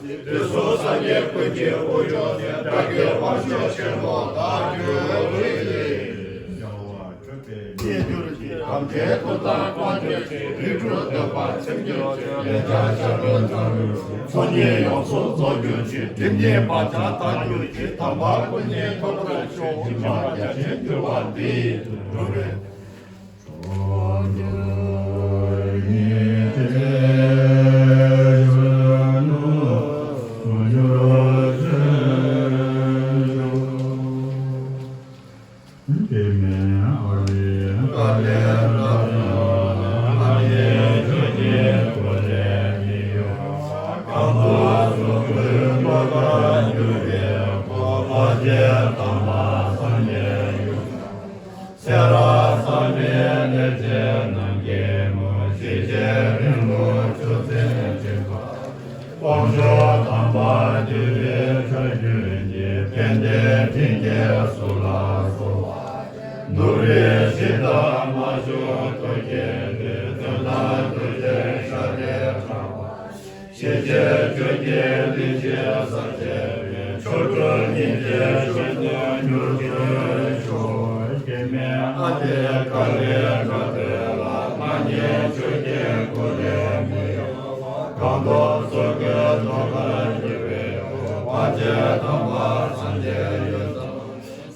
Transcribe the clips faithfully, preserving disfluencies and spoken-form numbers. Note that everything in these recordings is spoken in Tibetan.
དེ་སོགས་སངས་རྒྱས་ཀུན་གྱི་དབུ་བརྙེས་ནས། བདག་གི་དབང་ཕྱུག་ཆེན་པོ་བདག་གྱུར་ཅིག། རྒྱལ་གྱུར་ཅིག། དམ་ཅན་ཐུགས་དམ་བསྐང་གྱུར་ཅིག། རིགས་དྲུག་འདོད་པ་ཚིམ་གྱུར་ཅིག། ལན་ཆགས་ཞབས་བྲོ་འཛོམས་གྱུར་ཅིག། ཚོགས་གཉིས་ཡོངས་སུ་རྫོགས་གྱུར་ཅིག། སྒྲིབ་གཉིས་བག་ཆགས་དག་གྱུར་ཅིག། དམ་པ་སྐུ་གཉིས་ཐོབ་པར་ཤོག། སྦྱིན་པ་རྒྱ་ཆེན་གྱུར་པ་འདི་ཡིས་འགྲུབ་པའི། ཚེ་རབས་བསམ་པའི་ལས་ཅན་རྣམས་ཀྱི་མུ། ཞི་བྱེད་རིང་ལུགས་ཆུ་སྲིན་འཁྲིགས་པ། དབང་ཕྱུག་དམ་པ་འདུས་པའི་ཆོས་བརྒྱུད་ཀྱི། ཕན་བདེའི་འབྲིང་གིས་སུ་ལ་གསོལ་བ། ནོར་བུའི་གཞི་བདག་མ་བྱུང་ཐུགས་བསྐྱེད་དེ། དོན་དམ་རྡོ་རྗེའི་ཞལ་ལས་དྲངས་པ། ཞི་བྱེད་ཆོས་ཀྱི་གླིང་བཞི་ས་བཅད་པའི། མཆོག་གྲུབ་སྙིང་རྗེའི་གཞོན་ནུ་མྱུར་འགྲུབ་ཤོག། སྐྱེ་མེད་ཨ་ཏི་ཀ་ལའི་དགའ་སྟོན་ལ། མ་རྙེད་ཆོས་ཀྱི་སྐུ་ལས་མི་གཡོ་བ། གང་དག་ཚོགས་ཀྱི་ཐོག་མར་གྱུར་པའི་སྐུ། དཔལ་ཆེན་དམ་པ་སངས་རྒྱས་ཡུལ་དུ།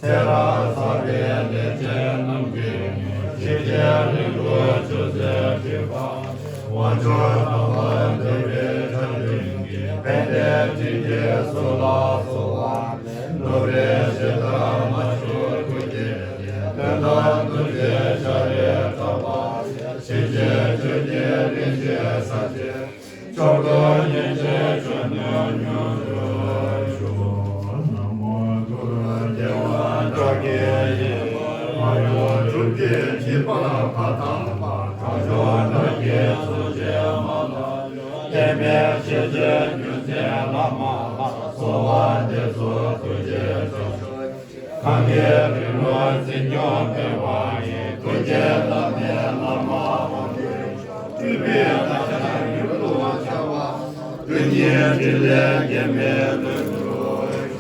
ཚེ་རབས་བསགས་པའི་ལས་ཅན་རྣམས་ཀྱི་མུ། ཞི་བྱེད་རིང་ལུགས་ཆུ་སྲིན་འཁྲིགས་པ། དབང་ཕྱུག་དམ་པ་འདུས་པའི་ཆོས་བརྒྱུད་ཀྱི། ཕན་བདེའི་འབྲིང་གིས་སུ་ལ་གསོལ་བ། ནོར་བུའི་གཞི་བདག་མ་བྱུང་ཐུགས་བསྐྱེད་དེ། དོན་དམ་རྡོ་རྗེའི་ཞལ་ལས་དྲངས་པ། ཞི་བྱེད་ཆོས་ཀྱི་གླིང་བཞི་ས་བཅད། མཆོག་ཏུ་དབྱེ་བའི་གཞོན་ནུ་མྱུར་འགྲུབ་ཤོག། ན་མོ་གུ་རུ། རྒྱལ་བ་ཀྲོ་གི་ཡེ། མ་གཡོ་ཆུ་ ཐུགས་རྗེ་ཆེ། བླ་མ་ལ་གསོལ་བ་འདེབས་སོ། ཐུགས་རྗེ་ཆེ། གང་གི་རིང་ལུགས་འཛིན་སྐྱོང་སྤེལ་བ་ཡི། ཐུགས་རྗེ་བླ་མའི་བླ་མ་དབང་པོའི་མཆོག་སྤྲུལ་པའི་བཀའ་ཤག་མྱུར་དུ་འཆར་བ། དོན་གཉིས་འཕྲིན་ལས་རྒྱན་མའི་ལྷུན་གྲུབ།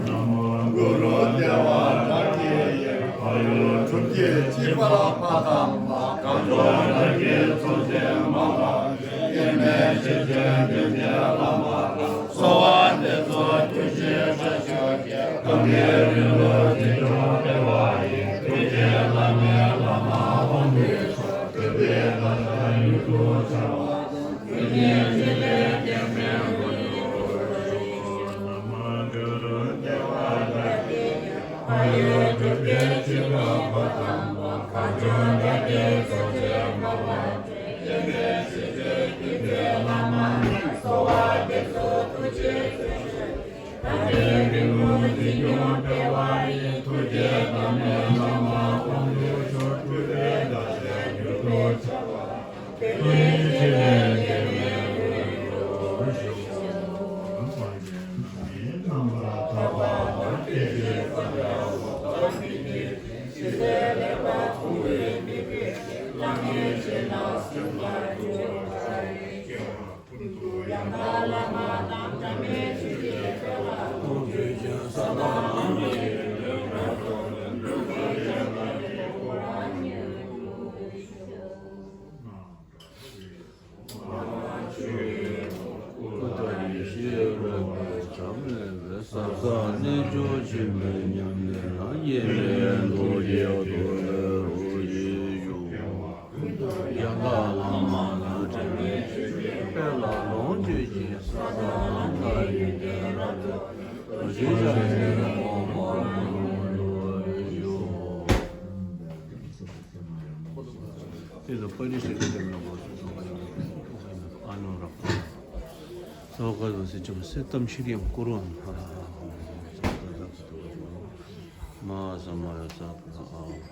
ན་མོ་གུ་རུ་བདེ་བ་བདག་གི་ཡིད། ཕ་ཡུལ་གྲུབ་ཀྱི་སྤྱི་དཔལ་ཕ་དམ་པ། གངས་ལྗོངས་བདག་གི་ཚོགས་ཆེན་མ་ལགས། སྐྱེ་མེད་ཞི་བྱེད་ཀུན་གྱི་བླ་མ་ལ། གསོལ་བ་འདེབས་སོ། ཐུགས་རྗེའི་བཀྲ་ཤིས་ཀྱིས། གང་གི་རིང་ལུགས་འཛིན་སྐྱོང་སྤེལ་བ་ཡི། ཐུགས་རྗེ་བླ་མའི་བླ་མ་དབང་པོའི་མཆོག་སྤྲུལ་པའི་བཀའ་ཤག་མྱུར་དུ་འཆར་བ། དོན་གཉིས་འཕྲིན་ལས་རྒྱན་མའི་ལྷུན་གྲུབ། ན་མོ་གུ་རུ་བདེ་བ་བདག་གི་ཡིད། ཕ་ཡུལ་གྲུབ་ཀྱི་སྤྱི་དཔལ་ཕ་དམ་པ། གངས་ལྗོངས་བདག་གི་ཚོགས་ཆེན་མ་ལགས། སྐྱེ་མེད་ཞི་བྱེད་ཀུན་གྱི་བླ་མ་ལ། གསོལ་བ་འདེབས་སོ། ཐུགས་རྗེའི་བཀྲ་ཤིས་ཀྱིས། གང་གི་རིང་ལུགས་འཛིན་སྐྱོང་སྤེལ་བ་ཡི། ཐུགས་རྗེ་བླ་མའི་བླ་མ་དབང་པོའི་མཆོག་སྤྲུལ་པའི་བཀའ་ཤག་མྱུར་དུ་འཆར་བ། དོན་གཉིས་འཕྲིན་ལས་རྒྱན་མའི་ལྷུན་གྲུབ། རྣམ་པར་ཐར་པ་དང་སྐད་ཅིག་གསལ་བའི་འོད་དཔག་མེད་ཀྱི་ཕྱི་གསལ་ལེགས་པར་མཐོང་བའི་མིག་གིས། བླ་མའི་རྗེས་ལ་སེམས་ལ་འགྱུར་བར་བྱ་བའི་སྐྱེ་བ། ཀུན་ཏུ་ཡང་དག་བླ་མ་དང་། བླ་མའི་ཆོས་ཀྱི་སྐལ་བ་ཐོབ་གྱུར་ཅིག་ས་དང་ལམ་གྱི་ཡོན་ཏན་རབ་ཏུ་ལེགས་བསྔོ་བྱས་པ་ཡི་གོ་འཕང་མྱུར་ཐོབ་ཤོག། ཀུན་ཏུ་ཡེ་ཤེས་རོལ་པའི་ལྕམ་ལེགས་པའི། ཟབ་གསང་རྣལ་འབྱོར་ཆེན་པོའི་ཉམས་ལེན་ལ། སྐྱེ་མེད་རྡོ་རྗེའི་ཐུགས་ལས་རོ་གཅིག་བཞུགས། ཡང་དག་བླ་མ་དང་འབྲལ་མེད་ཆོས་ཀྱི་དཔལ་ལ་ལོངས་སྤྱོད་ཅིང་། ས་དང་ལམ་དང་ཡོན་ཏན་རབ་ཏུ་ཐོབ་ཤོག། ཨ་ནི་ཨ་ནི་ར་པ་རི་ཤི་ཏི་ཏེ་མེ་ཝ་སུ་ཏོ་ཨ་ནོ་ར་པ། ས་བ་ག་ཟ་སེ་ཅོ་སེ་ཏམ་ཤི་རི་ཡམ་ཀུ་རུ་ཨམ་ཧ་ཧ་ཧ་ཧ། མ་ཧ་ས་མ་ཡ་ས་ཀ་ཨ་ཧོ།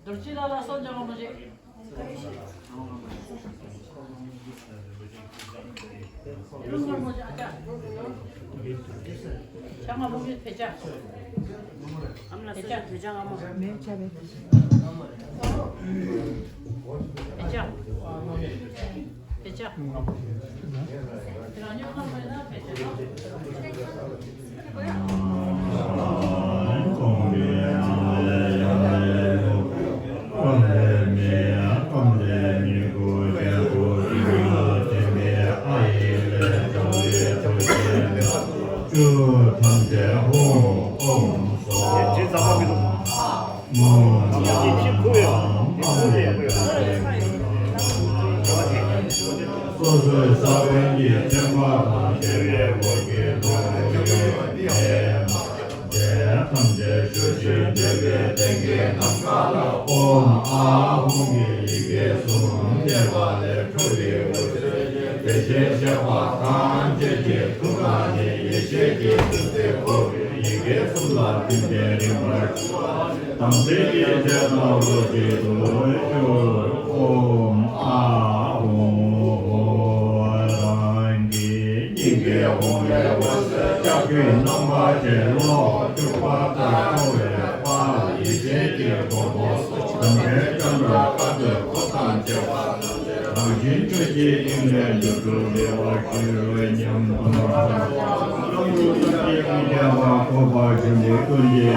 རྡོ་རྗེ་ལ་ལ་སོགས་འཇོག་མ་བྱེད། ཡུལ་སྔོན་མོ་ཅག་ཅག་ཤ་ང་མོ་མི་ཕེ་ཅག་ཨམ་ལ་ཕེ་ཅག་ཕེ་ཅག་ང་མོ་མེ་ཆ་བེ་ཕེ་ཅག་ཕེ་ཅག་སོ་སོའི་ས་བོན་གྱི་ཐེམ་པ་དང་བྲལ་བའི་འོག་གི་ལྷ་ཡིས་དེ་ཐམས་ཅད་བཞུ་ཞིང་བསྡུས་པའི་སྟེང་གི་ནམ་མཁའ་ལ་ཨོཾ་ཨཱཿཧཱུྃ་གི་ཡི་གེ་གསུམ་བརྡེག་པ་ལས་འཕྲོ་བའི་འོད་ཟེར་དེ་བཞིན་གཤེགས་པ་ཐམས་ཅད་ཀྱི་ཐུགས་ཀ་ནས་ཡེ་ཤེས་ཀྱི་བདུད་རྩི་འཁོར་བའི་ཡི་གེ་གསུམ་ལ་བརྟེན་ཏེ་རིམ་པར་བྱུང་བ། དམ་ཚིག་གི་ཚད་དང་ལོ་གཅིག་ཏུ་གྱུར། ཨོཾ་ཨཱཿཧཱུྃ་ཧོཿ་རང་གི་སྙིང་གའི་ཧཱུྃ་ལས་འོད་ཟེར་ལྕགས་ཀྱུའི་རྣམ་པ་ཅན་གློག་འཁྱུག་པ་ལྟར་འཕྲོ་བའི་དཔལ་ཡེ་ཤེས་ཀྱི་མགོན་པོ་གཙང་ཁའི་ལྕམ་དྲལ་དཀར་པོའི་གོ་ཐང་ཆེ་བ། རང་བཞིན་ཆོས་ཀྱི་དབྱིངས་ལས་འགྲོ་དྲུག་བདེ་བ་ཞི་བའི་ཉམས་སུ་བླང་། ཀུན་མཁྱེན་པ་འཁོར་བ་འཇོམས་པའི་ཀུན་གྱི།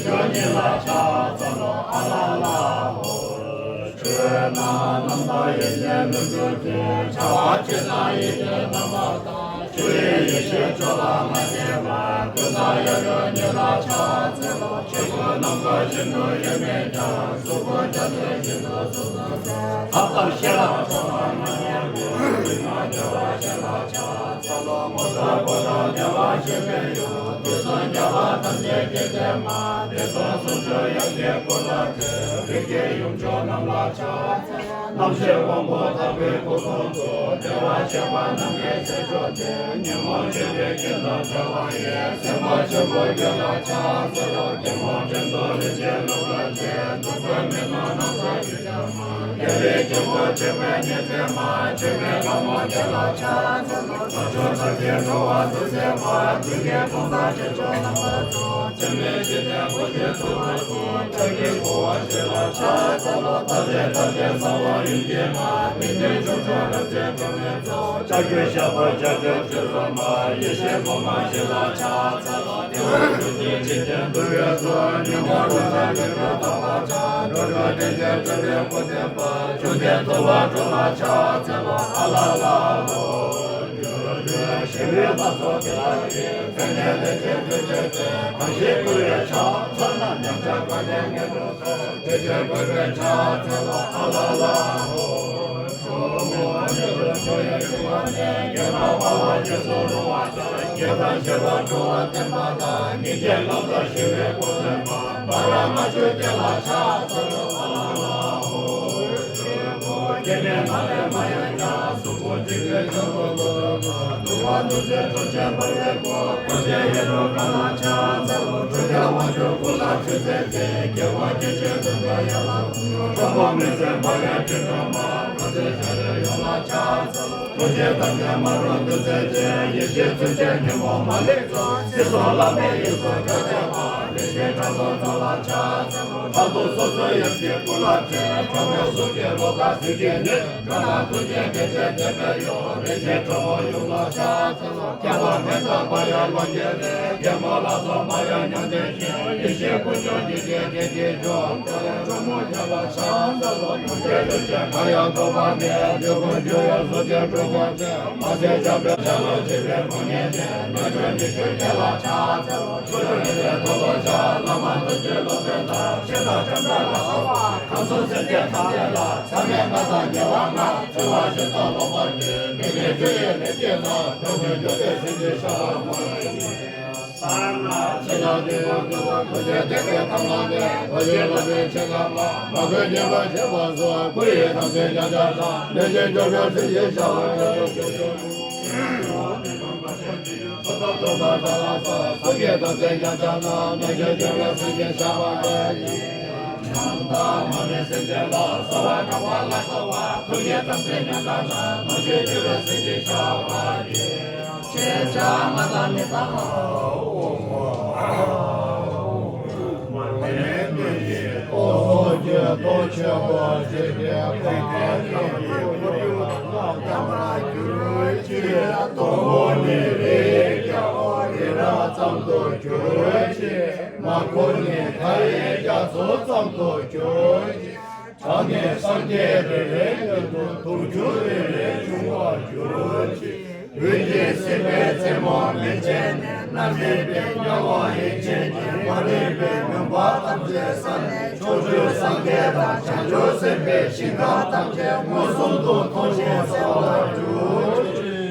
ཆོས་ཉིད་ལ་ཕྱག་འཚལ་ལོ། ཨ་ལ་ལ་ཧོ། ཆོས་རྣམས་རྣམ་དག་ཡེ་ཤེས་ལྷུན་གྱིས་གྲུབ། བྱ་བ་ཕྱི་ནང་ཡེ་ཤེས་རྣམ་པར་དག། ཆོས་དབྱིངས་ཡེ་ཤེས་སྤྱོད་ལ་མ་སྐྱེས་པ། ཀུན་བཟང་ཡབ་ཡུམ་ཉིད་ལ་ཕྱག་འཚལ་ལོ། ཆོས་སྐུ་ནམ་མཁའ་བཞིན་དུ་ཡོད་མོད་ཀྱང་། གཟུགས་སྐུ་འཇའ་ཚོན་བཞིན་དུ་གཟུགས་སུ་གསལ། ལྷ་དང་ཤེས་རབ་འཕྲོག་པ་མ་ཉམས་པའི། ཀུན་དགའ་བདེ་བར་གཤེགས་ལ་ཕྱག་འཚལ་ལོ། ངོ་མཚར་དགོད་གྲགས་བདེ་བར་གཤེགས་པའི་ཡུམ། དུས་གསུམ་རྒྱལ་བ་ཐམས་ཅད་ཀྱི་མཚན་མ། བདེ་སྟོང་གསུང་ཆོས་དབྱངས་ཅན་སྐུ་ལ་ཕྱག། རིགས་ཀྱི་ཡུམ་མཆོག་རྣམས་ལ་ཕྱག་འཚལ། རྣམ་ཤེས་དབང་པོ་དག་པའི་སྐུ་གསུང་ཐུགས། བདེ་བར་གཤེགས་པ་རྣམས་ཀྱི་སྲས་མཆོག་སྟེ། ཉོན་མོངས་ཆེན་པོའི་རྐྱེན་དང་བྲལ་བ་ཡི། སེམས་དཔའ་ཆེན་པོ་ཁྱོད་ལ་ཕྱག་འཚལ་ལོ། ཐུན་མོང་དོན་དུ་རིན་ཆེན་གླུ་གར་ཆེ། སྡུག་བསྔལ་མི་སྣང་ནམ་མཁའི་ཆུ་རྐྱལ་མ། རྒྱལ་བའི་དཀྱིལ་འཁོར་ཆེན་པོའི་ཉི་ཟེར་མ། ཆོས་མེད་ལྷ་མོ་ཁྱོད་ལ་ཕྱག་འཚལ་ལོ། ལྷ་མཆོག་ཐམས་ཅད་འགྲོ་བ་དུས་མཛད་པ། འདུལ་བའི་དཔུང་དང་ཆོས་མཆོག་རྣམ་པར་རྫོགས། འཆི་མེད་ཞི་བདེ་སྐུ་ལྡན་ཐུབ་པ་སྐུ། ཕྱག་གི་བསྐོར་བ་ཞིག་ལ་ཕྱག་འཚལ་ལོ། ལྟ་སྟེ་ལྟ་སྟེ་གསང་བ་ཡུམ་གྱི་མ། མི་མཐུན་ཕྱོགས་སྐྱོང་རབ་འབྱམས་འཁོར་ལོའི་ཚོགས། ལྕགས་ཀྱུ་ཞགས་པ་ལྕགས་ཀྱུ་ཁྲི་ཚོ་མ། ཡེ་ཤེས་སྒོ་མང་ཞིག་ལ་ཕྱག་འཚལ་ལོ། བདེ་བ་ཀུན་གྱི་འཇིག་རྟེན་འདུལ་བའི་ཚོགས། ཉོན་མོངས་རང་སར་ཉོན་མོངས་དག་པ་ཕྱག་འགྲོ་དྲུག་འདྲེན་བྱེད་སྒྲོལ་བའི་སྐུ་ལྡན་པ། བཅོམ་ལྡན་ཐུབ་པ་སྤྲུལ་ལ་ཕྱག་འཚལ་ལོ། ཨ་ལ་ལ་ཧོ། ཞི་བའི་ལྷ་ཚོགས་ཀྱི་ལྷ་ཡིས། མཚན་ནས་ལེགས་བྱས་མཛོད་བཅས་ཏེ། གང་ཞིག་བསྐུལ་བའི་ཕྱག་འཚལ་ན། ཉམས་ཆག་གོས་ལས་ངན་འགྲོ་སོགས། བདེ་ཆེན་བཀོད་པའི་ཕྱག་འཚལ་ལོ། ཨ་ལ་ལ་ཧོ། གྲོགས་མོ་ཉེ་རུ་འགྲོ་བའི་རྒྱུ་བ་ནས། ཉེ་རང་དཔའ་བོ་རྗེས་སུ་རུང་བ་དང་། ཉེ་དང་ཞི་བར་འགྲོ་བ་བསྟན་པ་དང་། སྙིང་རྗེ་རྣམ་དག་ཞི་བའི་སྐུ་སྟོན་པ། མ་ར་མ་ཆུ་སྐྱེས་ལ་ཕྱག་འཚལ་ལོ། ཨ་ལ་ལ་ཧོ། སྐྱེ་མེད་མ་ལས་མ་ཡོང་ཀྱང་། གཟུགས་པོ་འཇིག་པའི་ཆ་ལུགས་ལོ། ནུབ་པ་ནུབ་ཚེ་ཁྲོ་ཆེན་འབར་བའི་སྐུ། འཁོར་བཅས་ཡེ་རུ་ཀ་ལ་ཕྱག་འཚལ་ལོ། ཁྲོ་རྒྱལ་དབང་ཕྱུག་སྐུ་ལ་ཁྲུས་མཛད་དེ། རྒྱལ་བ་དགྱེས་མཆོད་འདོད་པ་ཡན་ལག་ཁྲོ་བོ་མི་བཟད་འབར་བའི་སྤྲིན་སྒྲོན་མ། འཁོར་བཅས་ཤཱ་རིའི་ཡུལ་ལ་ཕྱག་འཚལ་ལོ། ཐུགས་རྗེ་ཐམས་ཅད་མ་རུངས་བདུད་རྩིའི་རྗེ། ཡེ་ཤེས་མཚོན་ཆས་ཉོན་མོངས་མ་ལུས་རྫོགས། སྲིད་མཚོ་ལྷ་མིའི་དབྱིངས་སུ་བགྲོད་བྱེད་པ། རིན་ཆེན་དྲང་སྲོང་རྩ་ལ་ཕྱག་འཚལ་ལོ། མཐར་ཐུག་སོ་སོའི་ཡབ་ཀྱི་སྐུ་ལ་ཕྱག། ཁྲོ་མོའི་གཟུགས་ཀྱི་གློ་ཐག་གཟི་བརྗིད་ནི། འགྲོ་ལ་ཐུགས་རྗེའི་སྡེ་བཅས་བསྟན་པའི་ཡུམ། རིན་ཆེན་ཁྲོ་བོའི་ཡུམ་ལ་ཕྱག་འཚལ་ལོ། རྒྱལ་བ་མི་འདའ་བ་ཡང་ལོངས་སྤྱོད་ལས། རྒྱལ་མོ་ལ་སོགས་མ་ཡང་མྱང་འདས་ཤིང་། ཡེ་ཤེས་ཀུན་འབྱུང་ཉིད་ཀྱི་རྒྱལ་གྱི་མཆོག་ཁྲོ་མོ་ཁྱོད་ལ་ཕྱག་འཚལ་ལོ། ཐུགས་རྗེ་ལུས་ཅན་གང་ཡང་འདོར་བ་མེད། ལུས་ཀུན་འགྱུར་བའི་གཟུགས་ཅན་གྲུབ་པ་ཆེ། མ་ཟད་འཇམ་དཔལ་ཤར་ལུགས་ཆེན་པོའི་དཔུང་གཉེན་ཅན། རྣལ་འབྱོར་མི་བསྐྱོད་རྒྱལ་ལ་ཕྱག་འཚལ་ལོ། ཆོས་སྐྱོང་ཡེ་ཤེས་འཁོར་ལོ་བཅས། བླ་མ་རྡོ་རྗེ་སློབ་དཔོན་དང་། ཤེས་རབ་འཇམ་དཔལ་ལ་སོགས་པ། ཁམས་གསུམ་སེམས་ཅན་ཐམས་ཅད་ལ། མཚམས་མེད་ལྔ་དང་ཉེ་བ་ལྔ། འཁྲུལ་བ་བཞི་དང་ལོག་པར་གྱུར། མི་མཁས་ཆོས་ཡི་ལས་ཀྱིས་བསླངས། མགོན་པོ་འགྱུར་བའི་སེམས་ཅན་ཤར་བ་སྨོན། ལྟར་ན་ཕྱི་ནང་འདུལ་བ་ཀུན་ཏུ་ཐུགས་རྗེ་ལྡན་པའི་ཐབས་ལམ་ནས། རྡོ་རྗེ་སློབ་དཔོན་ཆེ་ཁག་ལ། མ་བསྐུལ་ཉེས་པ་བྱས་པ་སོགས། སྐུ་ཡི་དམ་ཚིག་ཉམས་ཆག་དང་། ལས་ཅན་འགྲོ་བའི་སེམས་ཅན་ཤར་བ་ཡོད། ཐོབ་ཐང་སྟོན་པ་དགྲ་ལ་སོགས། སེམས་ཀྱི་དམ་ཚིག་ཉམས་ཆག་དང་། ལས་ཅན་འགྲོ་བའི་སེམས་ཅན་ཤར་བ་ཡོད། ཉམ་ཐག་མ་སྨད་སེམས་ཅན་ལ། གསོད་པ་དྲང་བ་ལ་སོགས་པ། ཐུགས་ཀྱི་དམ་ཚིག་ཉམས་ཆག་དང་། ནོར་འཁྲུལ་འགྱུར་བའི་སེམས་ཅན་ཤར་བ་ཡོད། ཆེ་ཆུང་དམའ་དང་མི་དང་། སྟོབས་ཀྱི་སྟོབས་ཆེན་པོ་འཇིག་རྟེན་ཁམས་ཀྱི་ཁོར་ཡུག་ལ་སྐྱབས་མ་གྱུར་ཅིག། སྟོང་པོ་ནི་རིའི་རྒྱལ་པོ་རི་རབ་ཙམ་དུ་གྱུར་ཅིག། མར་ཁུ་ནི་མཐའ་ཡས་རྒྱ་མཚོ་ཙམ་དུ་གྱུར་ཅིག། གྲངས་མེད་སངས་རྒྱས་རེ་རེའི་མདུན་དུ། དུག་ཆུ་རེ་རེ་བྱུང་བར་གྱུར་ཅིག། འོད་ཀྱི་སྲིད་པའི་རྩེ་མོ་མན་ཆད་ནས། རྣམ་སྨིན་པའི་དམྱལ་བ་ཡེ་ཤེས་ཀྱི། མ་རིག་པའི་མུན་པ་ཐམས་ཅད་བསལ་ནས། ཕྱོགས་བཅུའི་སངས་རྒྱས་དང་། བྱང་ཆུབ་སེམས་དཔའི་ཞིང་ཁམས་ཐམས་ཅད། མངོན་སུམ་དུ་མཐོང་ཞིང་གསལ་བར་གྱུར་ཅིག།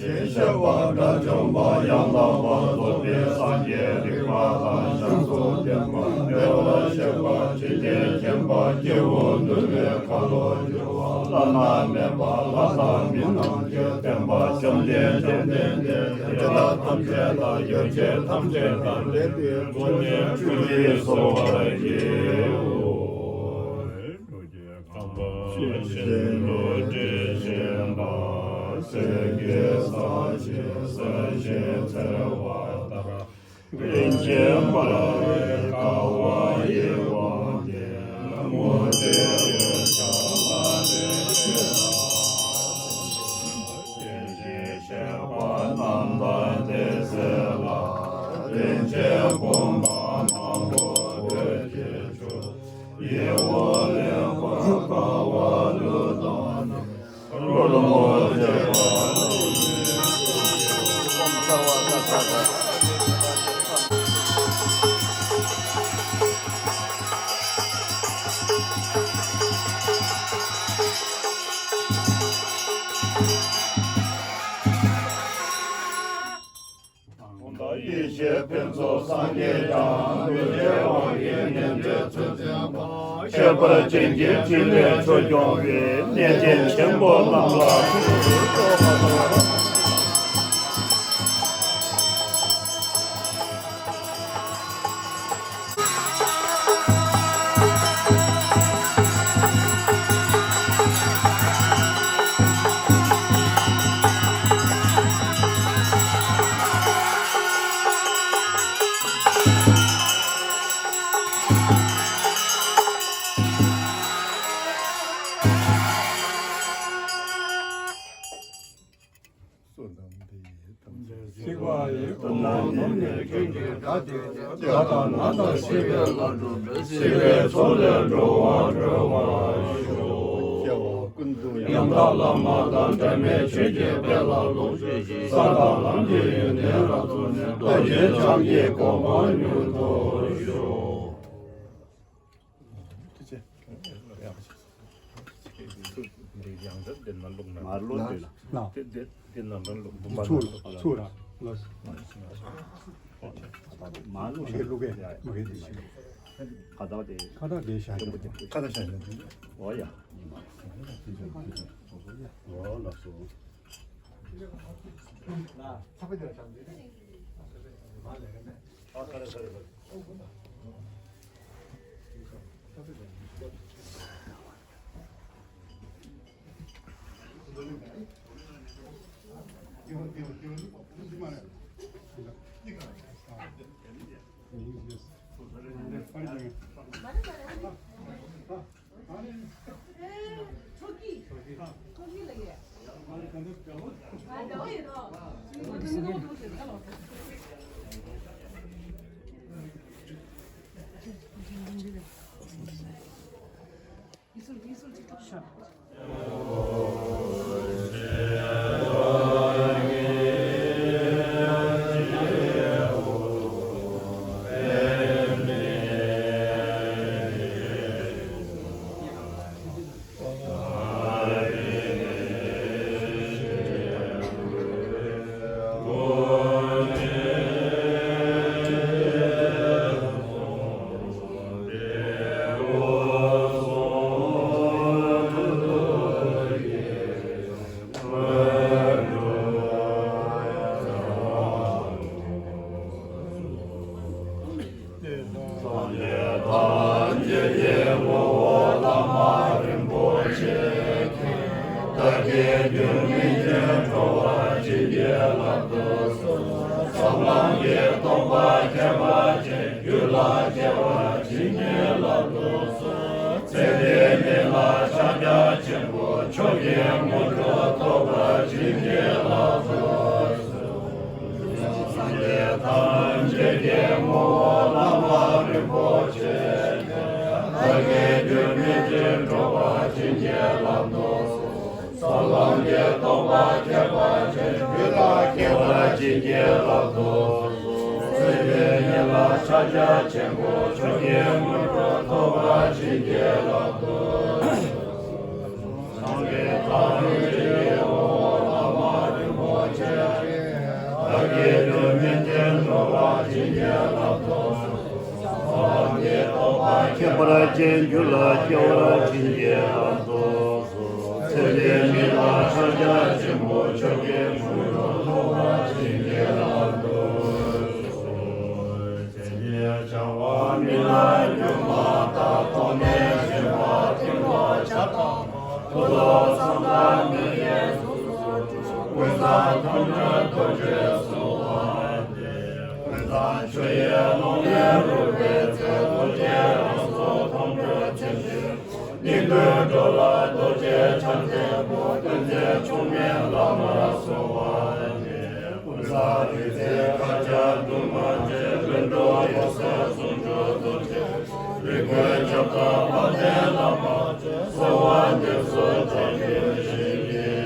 ཞེས་བཤད་པ་དགྲ་བཅོམ་པ་ཡང་དག་པར་རྫོགས་པའི་སངས་རྒྱས་རིག་པ་དང་ཞབས་སུ་ལྡན་པ་བདེ་བར་གཤེགས་པ་འཇིག་རྟེན་མཁྱེན་པ་སྐྱེ་བོ་འདུལ་བའི་ཁ་ལོ་སྒྱུར་བ་བླ་ན་མེད་པ་ལྷ་དང་མི་རྣམས་ཀྱི་བསྟན་པ་བཅོམ་ལྡན་འཇིག་རྟེན་འདིར་དེ་དག་ཐམས་ཅད་དང་ཡོ་བྱད་ཐམས་ཅད་དང་ལྡན་པའི་སྒོ་ནས་ཕྲིན་ལས་གསོལ་བར་བགྱིའོ། རྒྱལ་ཁམས་པ་ཤིན་ཏུ་དྲི་ཞིམ་པ། གསེར་གྱི་ས་གཞི་གསལ་ཞིང་འཚེར་བ་ལྟར། རིན་ཆེན་འབར་བའི་ཀ་བ་ཡི་དབང་ལྡན་མུ་སྟེགས་འོད་ཆགས་ལྷ་ལས་བསྐྱེད་པ། བསྟན་བཅོས་བཤད་པ་རྣམ་དག་བདེ་གསལ་ལ། རིན་ཆེན་བུམ་པ་མང་པོ་འདོད་ཅིང་སྤྱོད། ཡིད་འོང་ལེགས་པར་དགའ་བ་ལུས་དང་ནི། རོལ་མོ་རྒྱས་པ་ལུས་ནི། ཡེ་ཤེས་ཕུན་ཚོགས་སངས་རྒྱས་ཀྱང་། གདུལ་བྱའི་དབང་གིས་ཉན་ཐོས་ཚུལ་བཙན་པ། ཁྱད་པར་ཅན་གྱི་ཕྲིན་ལས་ཆོས་སྐྱོང་བའི། གནས་བརྟན་ཆེན་པོ་རྣམས་ལ་ཕུལ་བའི་སྟོབས་དང་། གཟིགས་པ་ཡི་དབང་པོ་ནོམ་ནས་ཁྱོད་ཀྱི་དགའ་སྟེ། དགའ་དང་ན་དང་ཞི་བའི་བླ་སྒྲུབ་པའི། བསིལ་བའི་ཚོགས་ལས་སྒྲོལ་བར་སྒྲོལ་བར་ཤོག། སྐྱེ་བ་ཀུན་ཏུ་ཡང་དག་བླ་མ་དང་། འབྲལ་མེད་ཆོས་ཀྱི་དཔལ་ལ་ལོངས་སྤྱོད་ཅིང་། ས་དང་ལམ་གྱི་ཡོན་ཏན་རབ་རྫོགས་ནས། རྡོ་རྗེ་འཆང་གི་གོ་འཕང་མྱུར་ཐོབ་ཤོག། འདི་ཡང་འདྲ་འདི་ན་ལུག་ན། མར་ལོ་འདི་ལ། ན། དེ་དེ་དེ་ན་ལ་ལུག་འབུམ་པ་ཚུར་ན་ལུག་ཚུར་ར་ལོ། མར་ལུག་ཞེས་ལུག་གེ་མ་གེ་དེ་མ་ཡིན། ཁ་བཏགས་དེ་ཁ་བཏགས་དེ་ཤ་ཡང་ཁ་བཏགས་ཤ་ཡང་འོ་ཡ། འོ་ལགས་སོ། ཁྱད་པར་ཅན་རྒྱུད་ལ་སྐྱེ་བར་བྱིན་གྱིས་བརླབ་ཏུ་གསོལ། ཚེ་འདི་ཉིད་ལ་ཕྱག་རྒྱ་ཆེན་པོ་མཆོག་གི་དངོས་གྲུབ་ཐོབ་པར་བྱིན་གྱིས་བརླབ་ཏུ་གསོལ། སངས་རྒྱས་ཐམས་ཅད་ཀྱི་ངོ་བོ་བླ་མ་རིན་པོ་ཆེ། བདག་གི་རྒྱུད་སྨིན་ཅིང་འགྲོ་བར་བྱིན་གྱིས་བརླབ་ཏུ་གསོལ། ས་ལམ་གྱི་སྟོང་པ་ཁྱད་པར་ཅན་རྒྱུད་ལ་སྐྱེ་བར་བྱིན་གྱིས་བརླབ་ཏུ་གསོལ། ཚེ་འདི་ཉིད་ལ་ཕྱག་རྒྱ་ཆེན་པོ་མཆོག་གི་དངོས་གྲུབ་ཐོབ་པར་བྱིན་གྱིས་བརླབ་ཏུ་གསོལ། སངས་རྒྱས་ཐམས་ཅད་ཀྱི་ངོ་བོ་བླ་མ་རིན་པོ་ཆེ། བདག་གི་རྒྱུད་སྨིན་ཅིང་འགྲོ་བར་བྱིན་གྱིས་བརླབ་ཏུ་གསོལ། ས་ལམ་གྱི་སྟོང་པ་ཁྱད་པར་ཅན་རྒྱུད་ལ་སྐྱེ་བར་བྱིན་གྱིས་བརླབ་ཏུ་གསོལ། ཚེ་འདི་ཉིད་ལ་ཕྱག་རྒྱ་ཆེན་པོ་མཆོག་གི་དངོས་གྲུབ་ཐོབ་པར་བྱིན་གྱིས་བརླབ་ཏུ་གསོལ། དེ་ཉིད་བྱ་བ་མི་ལ་སྒྱུ་མ་ལྟར་མཐོང་ནས་བཞེད་པ་ཐིམ་པ་ཆགས་སྡང་ཕོ་ལོ་བསམ་པ་མི་ཡི་གཟུགས་སུ་གྲུབ། ཀུན་བཟང་མཐོང་གྲོལ་རྡོ་རྗེ་གསོལ་བ་འདེབས། ཀུན་བཟང་ཆུ་ཡི་ཀློང་ནས་རོལ་པའི་ཚེ། རྡོ་རྗེ་རང་གཟུགས་མཐོང་གྲོལ་ཆེན་པོའི་སྙིང་པོའི་འགྲོ་ལ་རྡོ་རྗེ་འཆང་ཆེན་པོ། ཀུན་མཛེས་མཆོག་མིན་བླ་མར་གསོལ་བ་འདེབས། ཀུན་བཟང་རིག་འཛིན་བཀའ་རྒྱ་འདུས་མ་བྱས། ལྷུན་གྲུབ་འོད་གསལ་ཟུང་འཇུག་རྡོ་རྗེ། རིག་པའི་ཁྱབ་བདག་དཔལ་ལྡན་བླ་མ། གསོལ་བ་འདེབས་སོ་བྱང་ཆུབ་ཤིང་གི།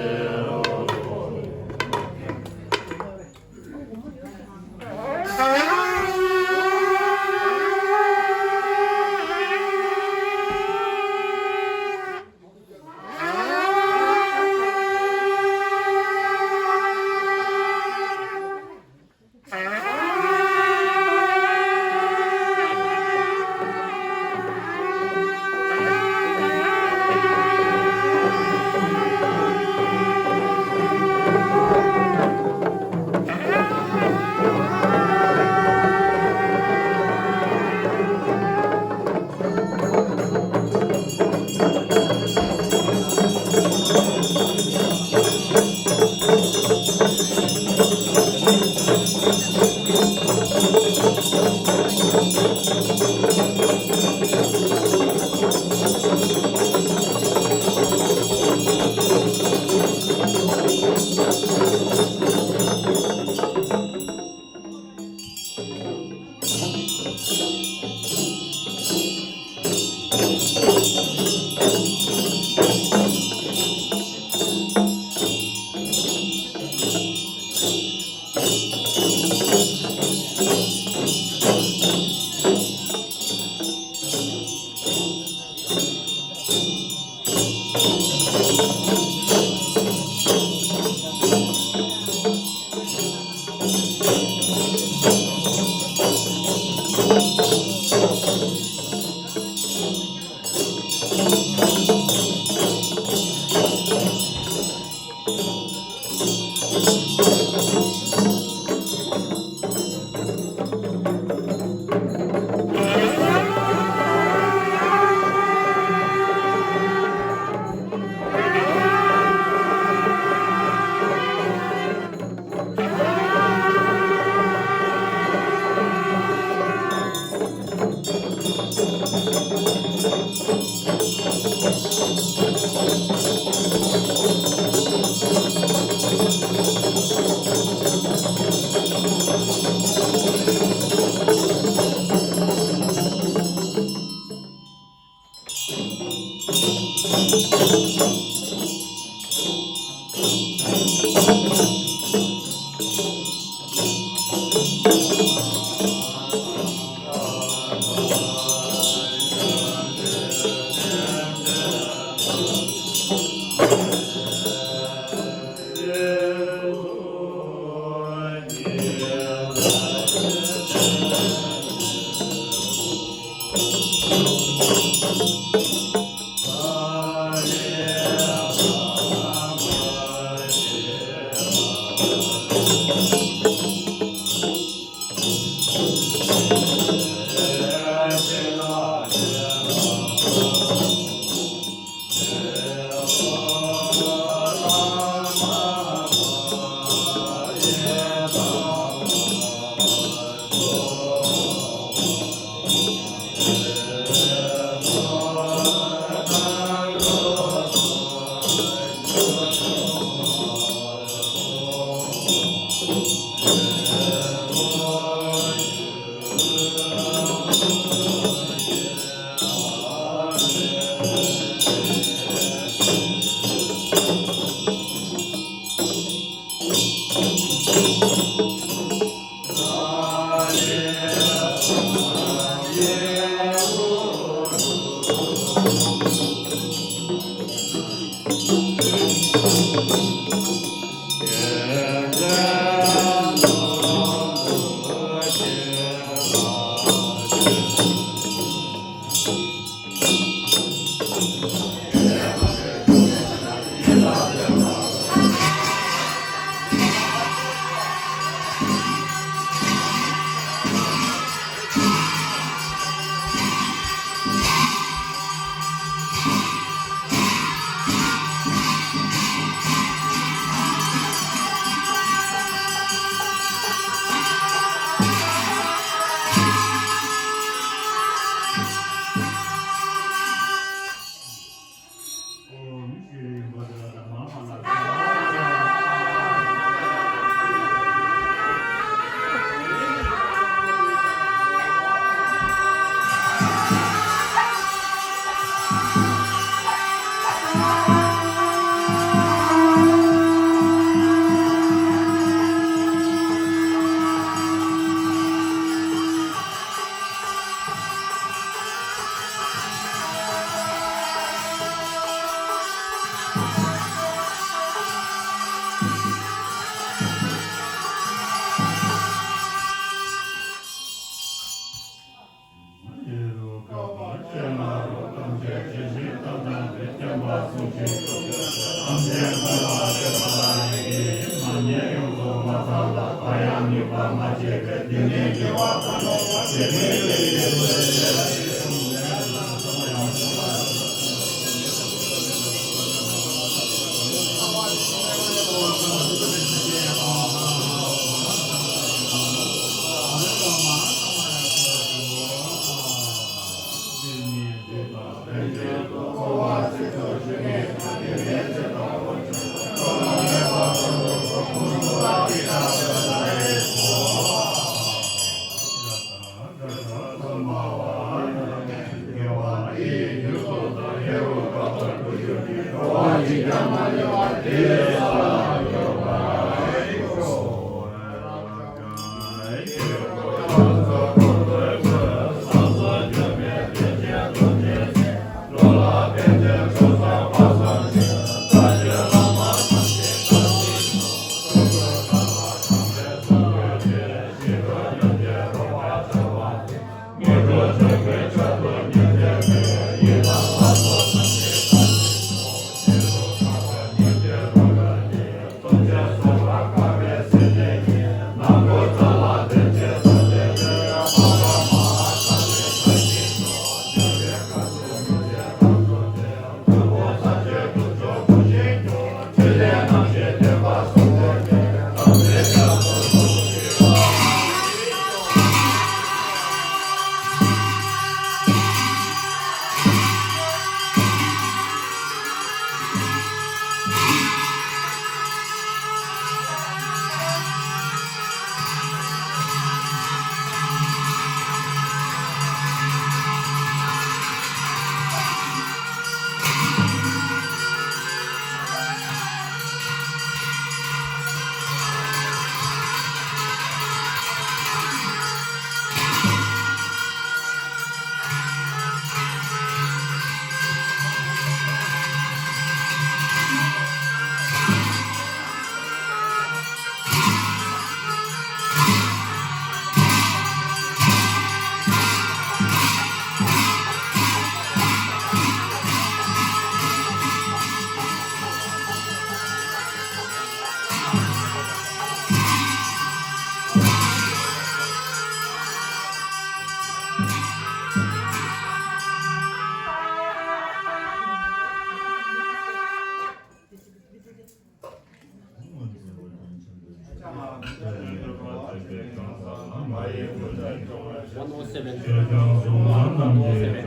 One oh seven. One oh seven.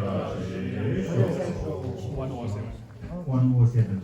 One oh seven. One oh seven.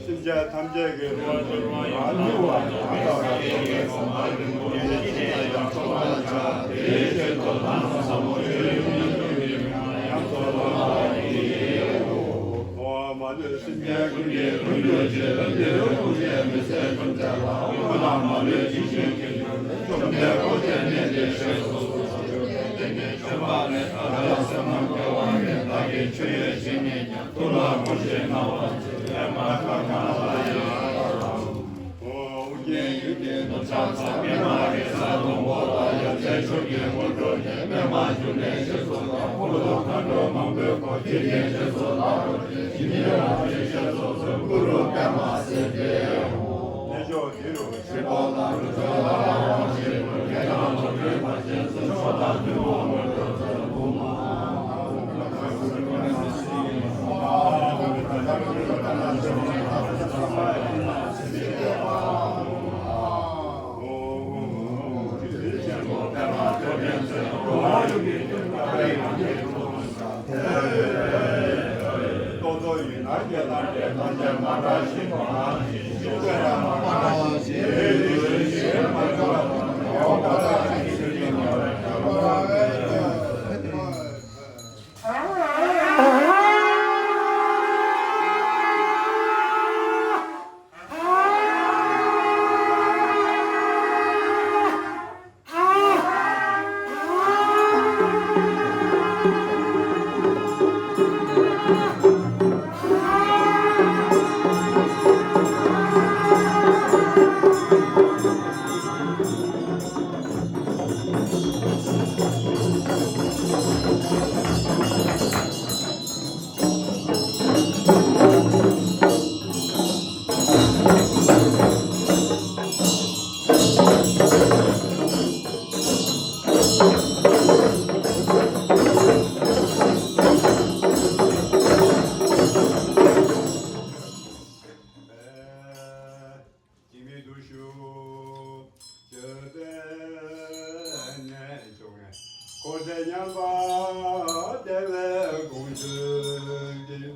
སེམས་ཅན་ཐམས་ཅད་ཀྱི་རེ་བ་བཅོལ་བ་ཡང་དག་པར་རྫོགས་པའི་སངས་རྒྱས་ཀྱི་གོ་འཕང་མཐར་ཕྱིན་པ་ཡི་ཆེད་དུ་ལྷ་མོ་ཟབ་མོ་ཆོས་དབྱིངས་མཉམ་སྐྱོང་གི་མིང་ལ་ཡང་དུ་ལོ་ལ་ཡི། ཨོཾ་མ་ལུས་སེམས་ཅན་ཀུན་གྱི་དོན་གྱུར་ཅིག། འདིར་ཡོད་ཀུན་གྱི་མི་ཚེ་ཀུན་ཚེ་ལ་ཀུན་ལ་མ་ལུས་ཇི་བཞིན་ཀུན་འདུས་བཅོམ་ལྡན་འཁོར་བཅས་གནས་འདིར་གཤེགས་སུ་གསོལ། བཅོམ་ལྡན་འདས་ཀྱིས་མཆོད་པ་ལས་བཏབ་པའི་བསོད་ནམས་དགེ་བ་འདི་བདག་གིས་མཆོད་ཡོད་ཅིག་ནས་ཀྱང་ཐུགས་ལ་བསྔོ་ཞིང་གནང་བ་མཛད་པས་མ་འགགས་གང་ལ་ཡང་དག་པར་སྟོན། ཨོ། ཨོ་རྒྱན་ཡུལ་དུས་ནམ་ཞག་མཚམས་མེད་མ་རིག་ས་དང་པོ་ལ་ཡབ་རྗེ་མཆོག་གི་དངོས་གྲུབ་ནས་པདྨ་འབྱུང་གནས་ཞེས་སུ་དང་། འཁོར་ལོ་མཁའ་འགྲོ་མང་པོས་བསྐོར། ཇི་སྙེད་ཞེས་སུ་བཏགས་པ་ཅན། ཇི་སྙེད་རང་བཞིན་ཞེས་སུ་གསོལ། གུ་རུ་པདྨ་སིདྡྷི་ཧཱུྃ། གནས་མཆོག་འདི་རུ་ འཇིགས་མེད་བརྟུལ་ཞུགས་ཇི་ལྟར་ནས་བྱུང་བའི། འཁོར་འདས་མཉམ་པ་བདེ་བའི་དགོངས་ཚུལ་འདི།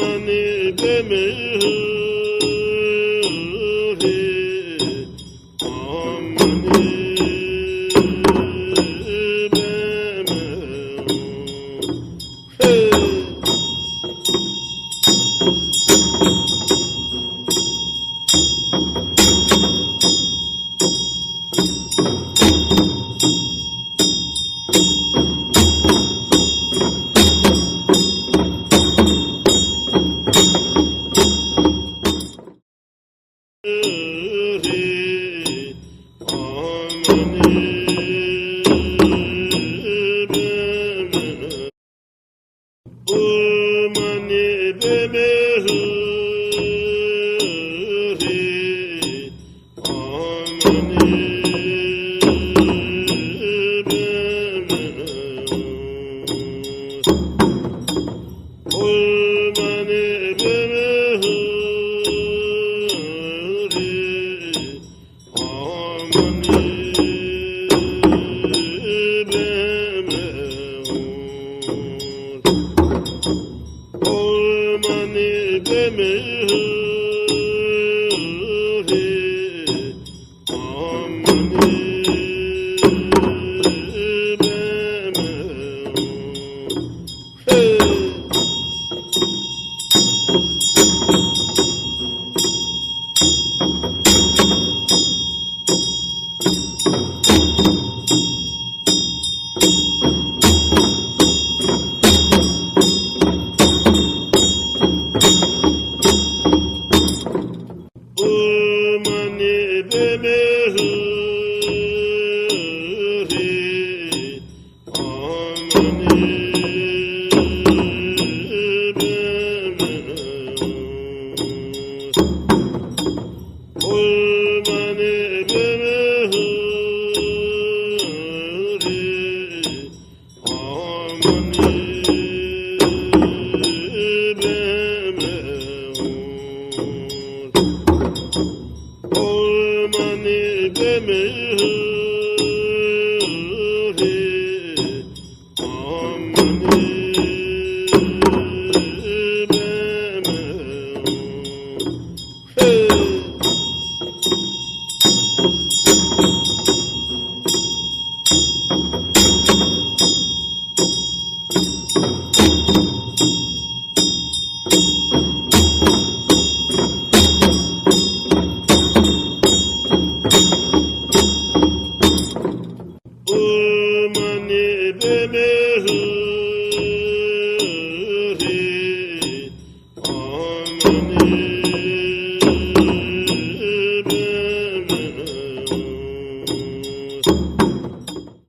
ཨོཾ།